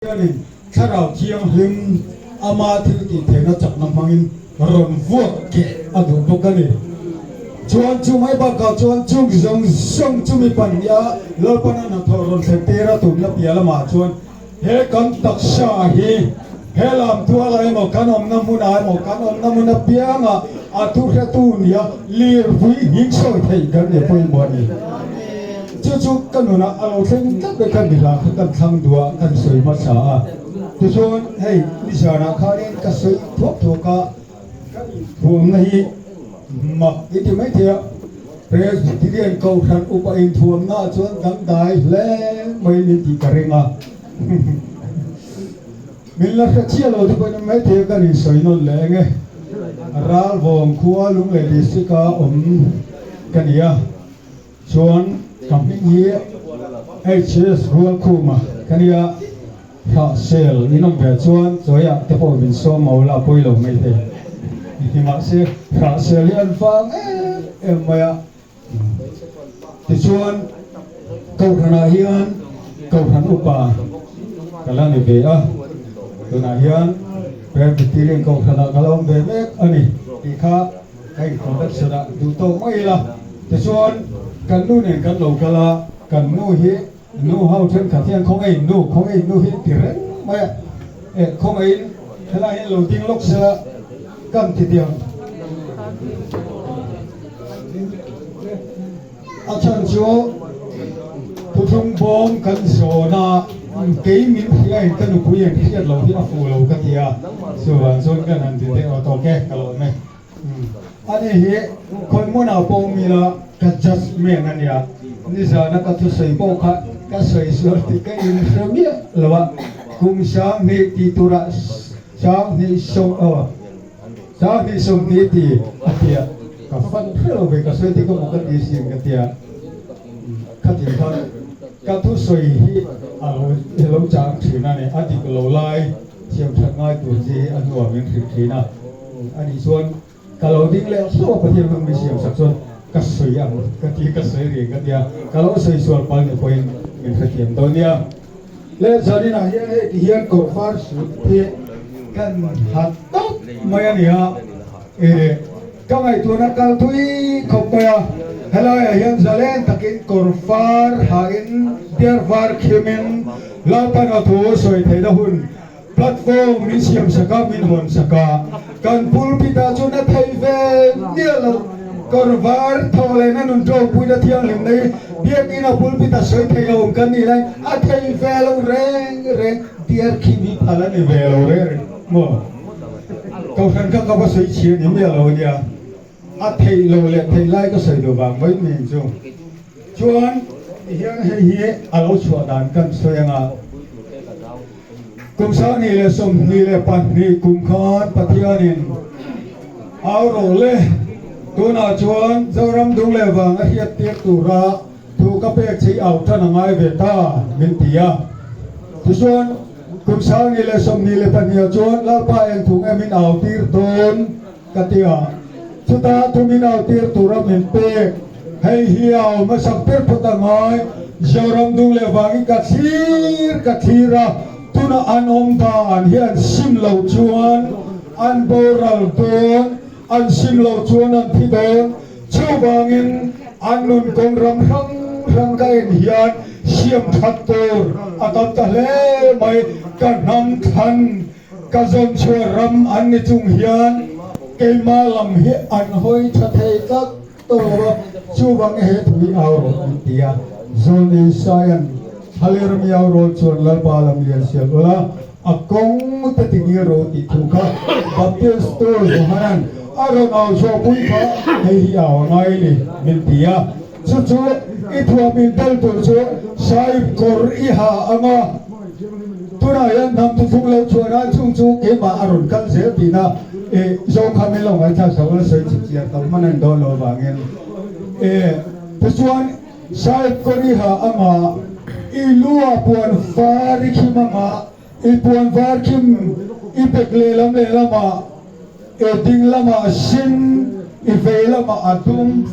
Pathianin Thlarau Thianghlim ama thil tih theihna chakna hmangin rawn vuak keh a duh bawk a ni. Chuan chu mai bakah chuan chung zawng zawng chumi pahniha Lalpan a hnathawh rawn thlen tir a tumna piah lamah chuan he kan taksa hi he lam tualah emaw kan awmna hmunah emaw kan awmna hmun apiangah a thuhretu nia lirpui hming sawi theih kan ni pawimawh a ni. Chu chu ka nunah a lo thleng tlat vek a, mihla kha kan thlang duh a, kan sawi hmasa a. Tichuan hei nizanah khanin ka sawi thuak thuak a, ka inthuamna hi mak i ti maithei a, Presbyterian Kohhran upa inthuamna ah chuan dangdai hle mai min tih ka ring a. Min la hre chiah lo te pawhin a maithei a, kan insawi nawn leh eng e. Ralvawng khua Lunglei District a awm ka ni a. Chuan ka hming hi HS Rualkhuma ka nia, thlah sel in awm ve chuan chawiah te pawh min sawm mau la pawi lo mai thei. Mahse thlah sel hi an vang em em mai a. Tichuan Kohhranah hian Kohhran upa ka la ni ve a, tunah hian Presbyterian Kohhranah ka la awm ve mek a ni tih kha Ka introduction ah duh tawk mai ila, tichuan kan nu nen kan lo kal a, kan nu hi nu ho thenkhat hian khawngaih nu, khawngaih nu hi ti reng mai a, eh khawngaihin helai hian lo ding lawk sela kan ti diam. A chhan chu thuthlung bawm kan zawn a, kei min hriain ka nupui in hriat loh hi a fuh lo ka ti a, chuvang chuan kan han ti deuh a tawk e, ka lawm e. Ani hi khawi hmunah pawh awm ila ka judgement a nia, nizana ka thusawi pawh kha ka sawi sual tih ka inhre miah lo a, kum 2000 tih turah 20 sawm aw. 20 20 ti a tia ka fan hre lo ve ka sawi te ka maw ka ti sin ka tia khatin khan ka thusawi hi a lo lo chang thin a ni a dik lo lai thiam that ngai tur chi hi a hnuah min hrilh thin a anih chuan ka lo ding leh hlauh a Pathian hmang min siam sak chuan ka sawi ang ka ti ka sawi reng ka tia ka lo sawi sual pal ni pawhin min hrethiam dawn nia. Le zaninah hian hei ti hian kawr far sut hi kan ha tawp mai a ni a, e ka ngaihtuahna kal thui khawp mai a, helaiah hian zalen takin kawr far hain diar var khimin Lalpan a thu sawi theihna hun platform min siam sak a, min hawn sak a, kan pulpit ah chuan a thei ve miah lo. Kawr var thawh leh na nun ṭawngpuina thianghlim nei biakin a pulpit a sawi thei lo awm kan nih lai a thei ve lo reng reng diar khi mi phal a ni ve lo reng reng maw? Kohhran kha ka va sawi chhia ni miah lo ania, a theih lo leh theih lai ka sawi duh vang mai min chu. Chuan tihian hei hi a lo chhuah dan kan sawi anga kum 2022 kum khan Pathianin Au rawh le, tunah chuan Zoram dung leh vang a hriat tir tura thu ka pek che i au tan a ngai ve ta, min ti a. Tichuan, kum 2022 ah chuan Lalpa eng thung em in au tir dawn ka ti a. Chutah thu min au tir tura min pek, hei hi a au hmasak ber phawt a ngai, Zoram dung leh vangin ka thlir ka thlir a, tunah an awm dan hian sim lo chuan, An boral dawn, an sim lo chuan an thi dawn. Chuvangin an nun kawng ram hrang hrang ka en hian siam that tur a tam ta hle mai. Ka hnam thlan, ka zawn chhuah ram an ni chung hian keimah lam hi an hawi tha thei tlat tawh lo a. Chuvangin he thu hi au rawh an ti a. Zawn Isaia'n Haleram i au rawn chuan Lalpa lam lian sial ula, A kawng te ti ngil ro tih thu kha Baptist tu Johanan a rawn au chhuahpui kha hei hi au a ngai ni min ti a. Chu chu i thuam in tel tur chu sahib kawr i ha ang a, tunah hian hnam thuthlung lo chhuah nan chung chu keimah a rawn kal zel tihna i zo kha min lo ngaithla sa ula sawi chip chiar tam hman a ni dawn lo avangin e tichuan Sahib Koriha anga i lua puan var i khim anga i puan var khim i bek lehlam lehlamah e ding lamah a sin i vei lamah a dum.